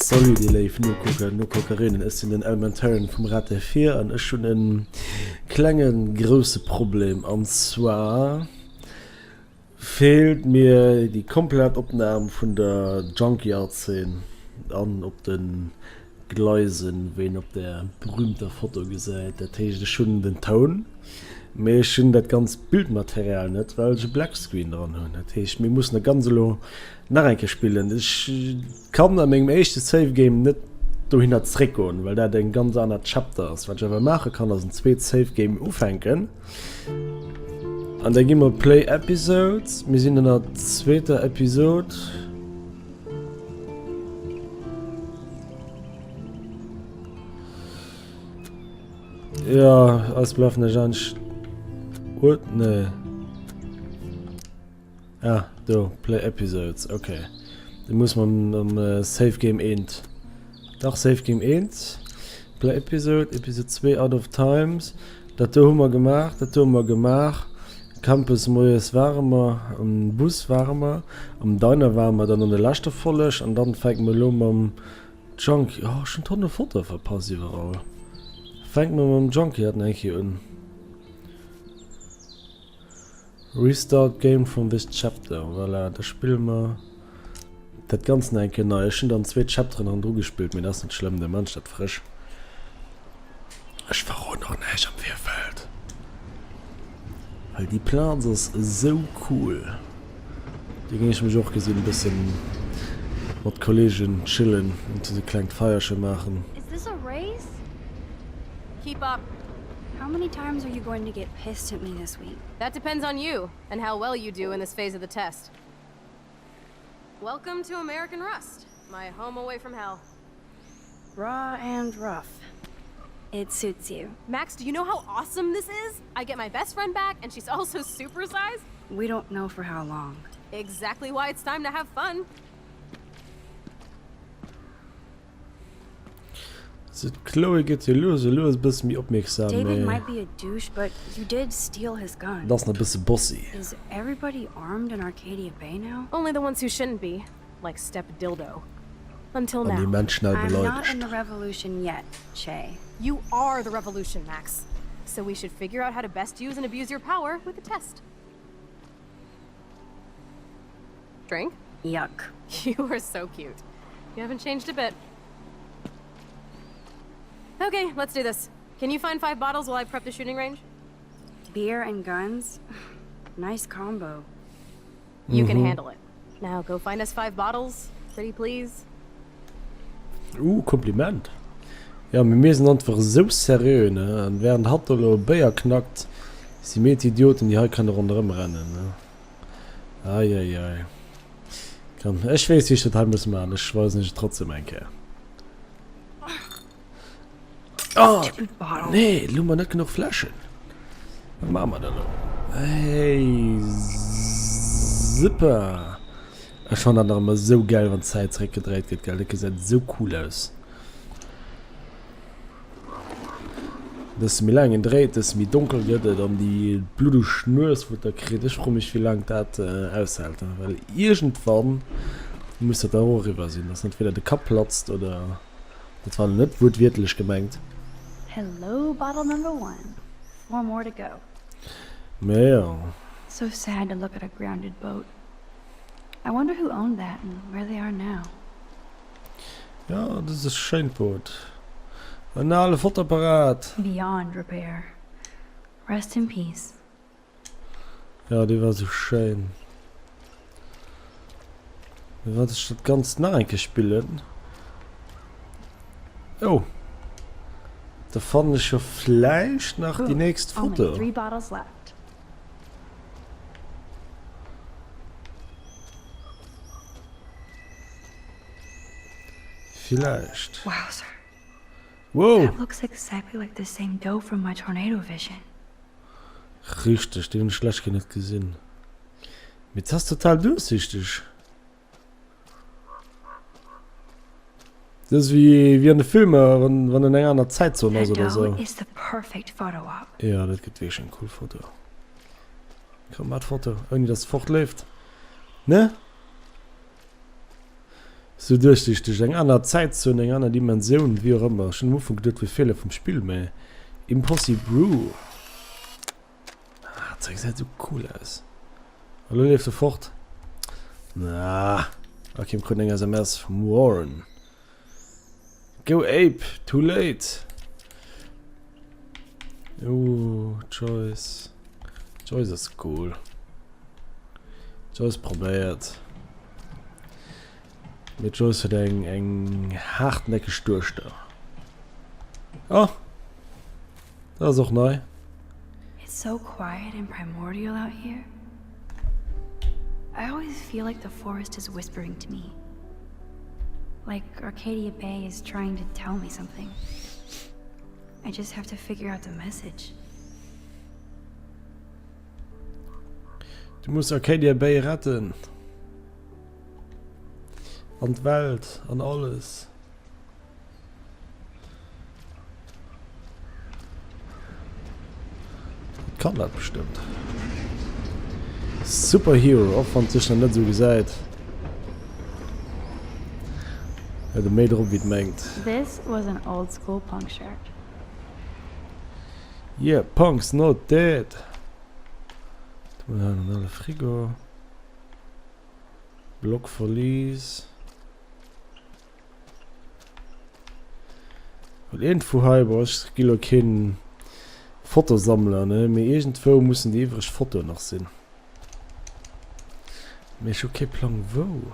Salut déi léif Nokucker, Nokuckerinnen, ech sinn den Elementarian vum Rad der Vier an ech hunn en klengen grousse Problem an zwar feelt mir déi komplett Opnahm vun der Junkyard Szene an op den Gleisen wéi een op der berühmter Foto gesäit. Dat heescht ech hunn den Toun, mee ech hunn dat ganzt Bildmaterial net well ech e Blackscreen dran hunn. Dat heescht mir mussen dat ganz elo nach eng Kéier spillen. Ech kann a mengem éischte Save Game net dohinner zréckgoen, well dat eng ganz aner Chapter ass. Wat ech awer maache kann ass en zweet Save Game ufänken an da gi mer Play Episodes. Mir sinn an der zweeter Episode. Ja, eis bleift näischt anescht. What? Nee. Ah, do, Play Episodes, okay. Da muss man am äh, Save Game 1. Dach, Save Game 1. Play Episode, Episode 2, Out of Times. Dat do hu mer gemaach, dat do hu mer gemaach. Campus moies ware mer, am Bus ware mer, am Diner ware mer dann an der leschter Folleg an dann fänke mer elo mam Junkie, oh ech hunn Tonne Fotoe verpasst iwwerall. Fänke mer mam Junkyard nach eng Kéier un. Restart game from this chapter, voilà, da spille mer dat Ganzt nach eng Kéier nei. Ech hunn dann zweet Chapteren hannendru gespillt, mee dat ass net schlëmm, da man ech dat frësch. Ech verroden och näischt am Virfeld, well déi Plaz ass esou cool. Do géing ech mech och gesinn, e bëssen mat Kollegen chillen an esou e klengt Feierche maachen. Is this a race? Keep up. How many times are you going to get pissed at me this week? That depends on you and how well you do in this phase of the test. Welcome to American Rust, my home away from hell. Raw and rough. It suits you. Max, do you know how awesome this is? I get my best friend back and she's also supersized? We don't know for how long. Exactly why it's time to have fun. So d'Chloe gëtt jo lues a lues e bësse méi opmierksam, David mee might be a douche, but you did steal his gun. et ass nach e bësse bossy. Is everybody armed in Arcadia Bay now? Only the ones who shouldn't be, like Step Dildo. Until An now. immens schnell I'm not in beleidegt. the revolution yet, Shay. You are the revolution, Max. So we should figure out how to best use and abuse your power with a test. Drink? Yuck. You are so cute. You haven't changed a bit. Okay, let's do this. Can you find five bottles while I prep the shooting range? Beer and guns? Nice combo. You can handle it. Now go find us five bottles, pretty please. Uh, Kompliment. Ja, mee mir sinn einfach esou seriö, ne? An während hatt do elo e Béier knackt, si mir d'Idioten, déi hei kënne ronderëm rennen, ne? Eieiei. Komm, ech weess, wéi ech dat hei muss maachen. Ech weisen iech et trotzdem eng Kéier. Oh, nee, elo hu mer net genuch Fläschen. Wat maache mer da elo? Hey, super. Ech fannen dat nach ëmmer esou gäil, wann d'Zäit zeréckgedréit gëtt, gell? Dat gesäit esou cool aus. Desto méi laang een dréit, desto méi donkel gëtt et an déi bluddeg Nues, wou et da kritt. Ech froe mech, wéi laang dat aushält, well iergendwann muss dat da och eriwwer sinn, dass entweder de Kapp platzt oder. Dat war net wuertwiertlech gemengt. Hello bottle number one, four more to go. Mee jo. So sad to look at a grounded boat. I wonder who owned that and where they are now. Jo, dat ass e schéint Boot. En ale Fotoapparat. Beyond repair. Rest in peace. Ja, déi war sou schéin. Wann ech dat Ganzt nach eng Kéier spillen. Oh. Da fannen ech jo vläicht nach déi nächst Foto. Villäicht. Wow. That looks exactly like the same doe from my tornado vision. Richteg, déi hunn ech lech Kéier net gesinn. Mee 't ass total duerchsichteg. Dat ass wéi wéi an de Filmer, wann wann en eng aner Zäitzon ass oder sou. Jo, dat gëtt wierklech eng cool Foto. Komm, maach d'Foto, ouni dass se fortleeft, ne? Sou duerchsichteg, eng aner Zäitzon, eng aner Dimensioun, wéi och ëmmer. Ech hunn am Ufank geduet, wier Feeler vum Spill, mä Impossibrew. Ah, dat gesäit sou cool aus. A lo leeft e fort. Ah, ok, mir kruten eng SMS vum Warren. Go ape, too late. Ooh, Joyce. Joyce ass cool. Joyce probéiert. Mee d'Joyce huet eng, eng haartnäckeg Duechter. Oh! Dat ass och nei. It's so quiet and primordial out here. I always feel like the forest is whispering to me. Like Arcadia Bay is trying to tell me something. I just have to figure out the message. Du muss Arcadia Bay retten. An d'Welt an alles. Dat kann dat bestëmmt. Superhero, och wann et sech nach net esou gesäit. Huet e méi drop wéi et mengt. This was an old school punk shirt. Yeah, punk's not dead! Do hunn mer en ale Frigo. Blockverlies. Well iergendwou hei, bon ech gi lo keen Fotosammler ne, mee iergendwou mussen déi iwwreg Fotoen nach sinn. Mee ech hu kee Plang wou.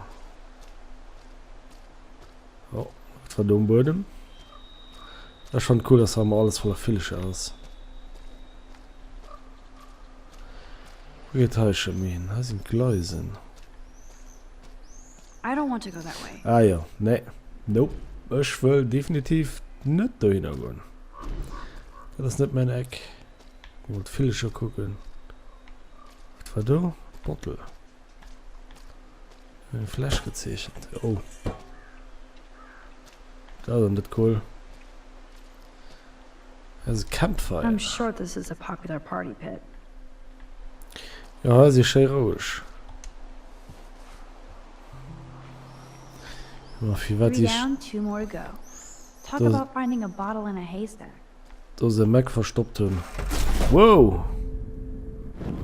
Oh, wat war do um Buedem? Ech fannen et cool dass hei emmer alles voller Villecher ass. Wou geet hei scho méi hin? Hei sinn d'Gleisen. I don't want to go that way. Ah jo, nee, nope. Ech wëll definitiv net dohinner goen. Dat ass net mäin Eck. Ech wollt d'Villecher kucken. Wat war do? Bottle. Eng Fläsch gezeechent. Oh. Dat ass net cool. Dat ass e Campfire. I'm sure this is a popular party pit. Jo, hei ass ee schéi roueg. Ma firwat Three déi. down, two more to go. Talk Do- about finding a bottle in a haystack. Do se Mac verstoppt hunn. Wow!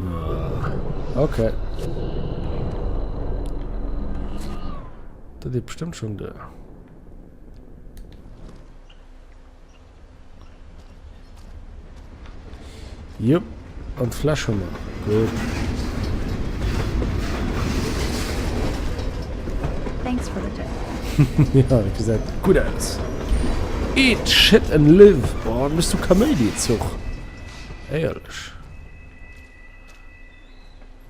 Ah, okay. Dat deet bestëmmt schonn duer. Jupp, an d'Fläsch hu mer. Gutt. Thanks for the tip. Ja, dat gesäit gutt aus. Eat, shit and live. Boah, du bist du Kaméidi, Zuch. Éierlech.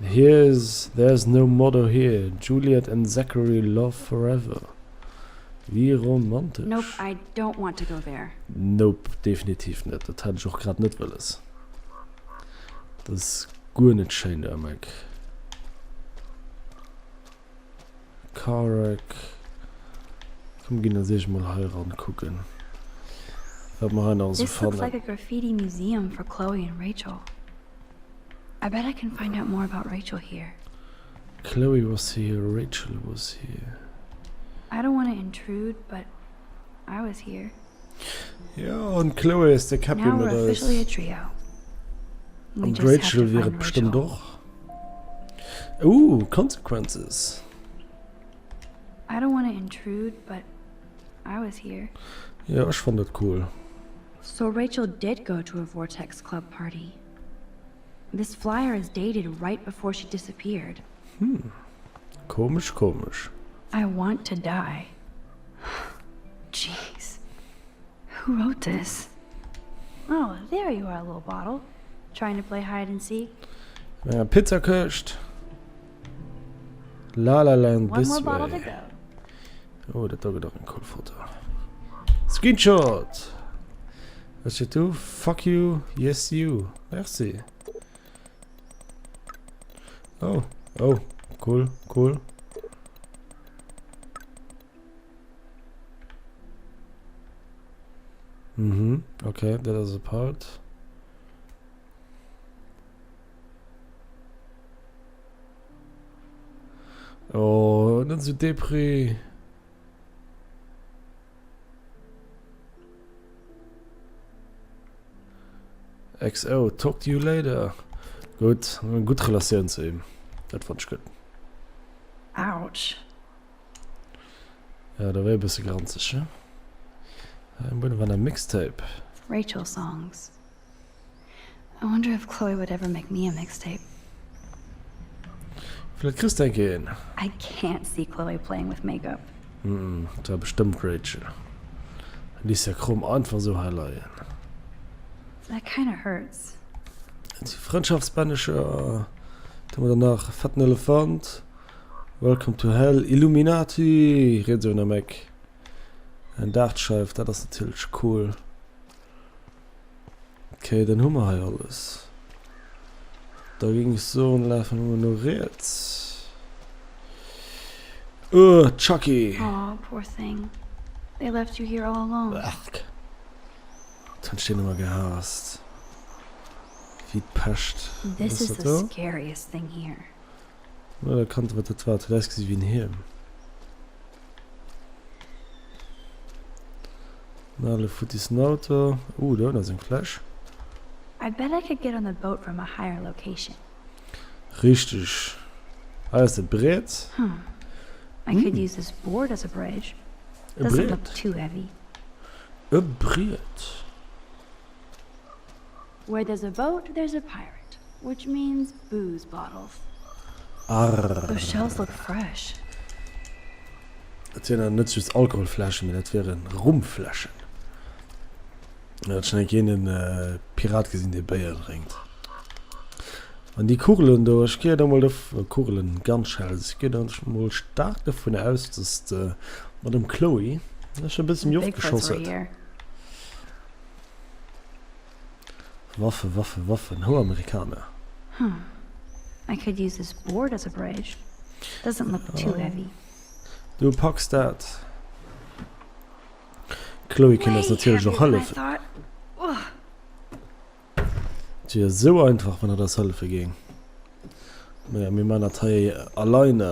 Here's, there's no motto here, Juliet and Zachary love forever. Wéi romantesch. Nope, I don't want to go there. Nope, definitiv net. Dat hat ech och grad net wëlles. Dat ass guer net schéin do am Eck. Car Wreck. Komm ginn als éischt mol hei eran kucken, wat mer hei nach esou This looks fannen. like a graffiti museum for Chloe and Rachel. I bet I can find out more about Rachel here. Chloe was here, Rachel was here. I don't want to intrude, but I was here. Jo, an d'Chloe ass déck happy Now mat we're eis. officially a trio. We An just have d'Rachel to wier find et bestëmmt Rachel. och. Ooh, Consequences. I don't want to intrude, but I was here. Jo, ech fannen dat cool. So Rachel did go to a Vortex Club party. This flyer is dated right before she disappeared. Hm. Komesch, komesch. I want to die. Jeez. Who wrote this? Oh, there you are, little bottle. Trying to play hide and seek? Enger Pizzakëscht. La La Land One this more bottle to way. go. Oh, dat do gëtt och eng cool Foto. Screenshot! Wat steet do? Fuck you, yes you. Merci. Oh, oh, cool, cool. Mhm, okay, dat ass e Part. Oh, net esou depri. XO, talk to you later. Gutt, eng gutt Relatioun zu him. Dat fannt ech gutt. Ouch. Ja, da war e bësse granzeg, he? Hei am Buedem war nach e Mixtape. Rachel songs. I wonder if Chloe would ever make me a mixtape. Vläit kriss de eng Kéier een. I can't see Chloe playing with makeup. Mm, dat war bestëmmt d'Rachel. Liiss hir Krom einfach esou hei leien. That kinda hurts. Dat si Frëndschaftsbännecher. Wat hu mer dann nach? Fetten Elefant, Welcome to Hell, Illuminati, riets uewen am Eck. Eng Dartscheif, dat ass natierlech cool. Ok, dann hu mer hei alles. Da géing ech soen, lafe mer no riets. Ugh, Chucky! Oh, poor thing. They left you here all alone. Ugh. Dat hunn ech deen ëmmer gehaasst. Wéi d'Pescht. This is the scariest thing here. Net erkannt wat dat war, et huet ausgesi wéi en Hiem. En ale futtissen Auto. Uh, do ënner ass eng Fläsch. I bet I could get on the boat from a higher location. Richteg. Hei ass dat Briet. Hm. I could use this board as a bridge. E Doesn't look Briet. too heavy. E Briet. Where there's a boat, there's a pirate, which means booze bottles. Arr. Those shells look fresh. Dat wieren net just Alkoholfläschen, mee dat wieren Rumfläschen. Ech hat schon eng Kéier een Pirat gesinn, dee Béier drénkt. An déi Kugelen do, ech gehe da mol dov-, Kugelen, Gunshells, ech gehe da mol staark dovun aus, dass d'Madame Chloe sech e bësse méi oft geschoss huet. Waffe, Waffe, Waffen, ho Amerikaner. Hm, I could use this board as a bridge. Doesn't look too heavy. Du packs dat. D'Chloe kéint eis natierlech och hëllefen. Et wier esou einfach, wann hatt eis hëllefe géing. Naja, mir man dat hei alleine.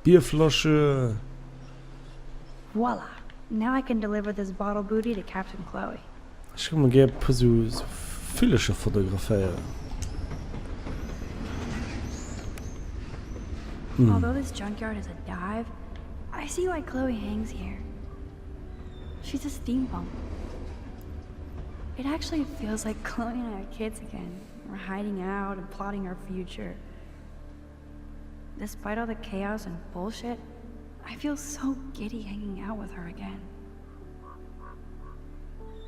Bierflasche. Voila! Now I can deliver this bottle booty to Captain Chloe. Ech géing mol gär e puer sou Villecher fotograféieren. Although this junkyard is a dive, I see why Chloe hangs here. She's a steampunk. It actually feels like Chloe and I are kids again. We're hiding out and plotting our future. Despite all the chaos and bullshit, I feel so giddy hanging out with her again.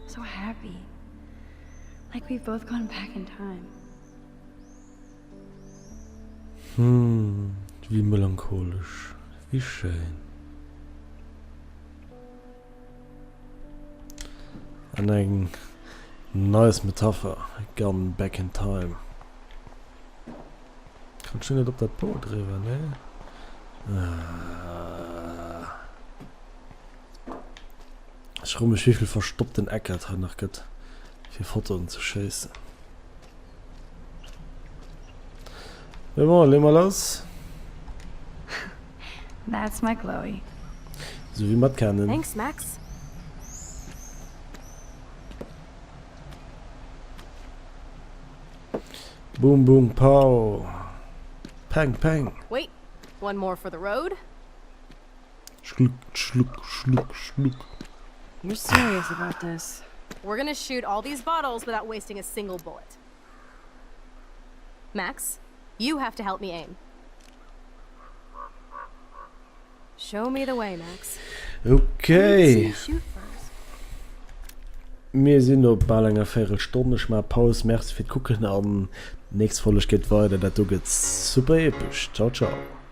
So happy. Like we've both gone back in time. Hm, wéi melancholesch. Wéi schéin. An eng nice Metapher, gone back in time. Kann ech net op dat Boot eriwwer, nee? Ah. Ech froe mech wéivill verstoppten Ecker et hei nach gëtt fir Fotoen ze schéissen. Mee bon, leeë mer lass. That's my Chloe. Sou wéi mer et kennen. Thanks, Max. Boom boom pow. Peng peng. Wait, one more for the road. Schluck schluck schluck schluck. You're serious about this. We're gonna shoot all these bottles without wasting a single bullet. Max, you have to help me aim. Show me the way, Max. Okay. Mir sinn no bal enger Véirelstonn. Ech maache Paus. Merci fir d'Kucken an nächst Folleg geet weider. Dat do gëtt super epesch. Ciao ciao.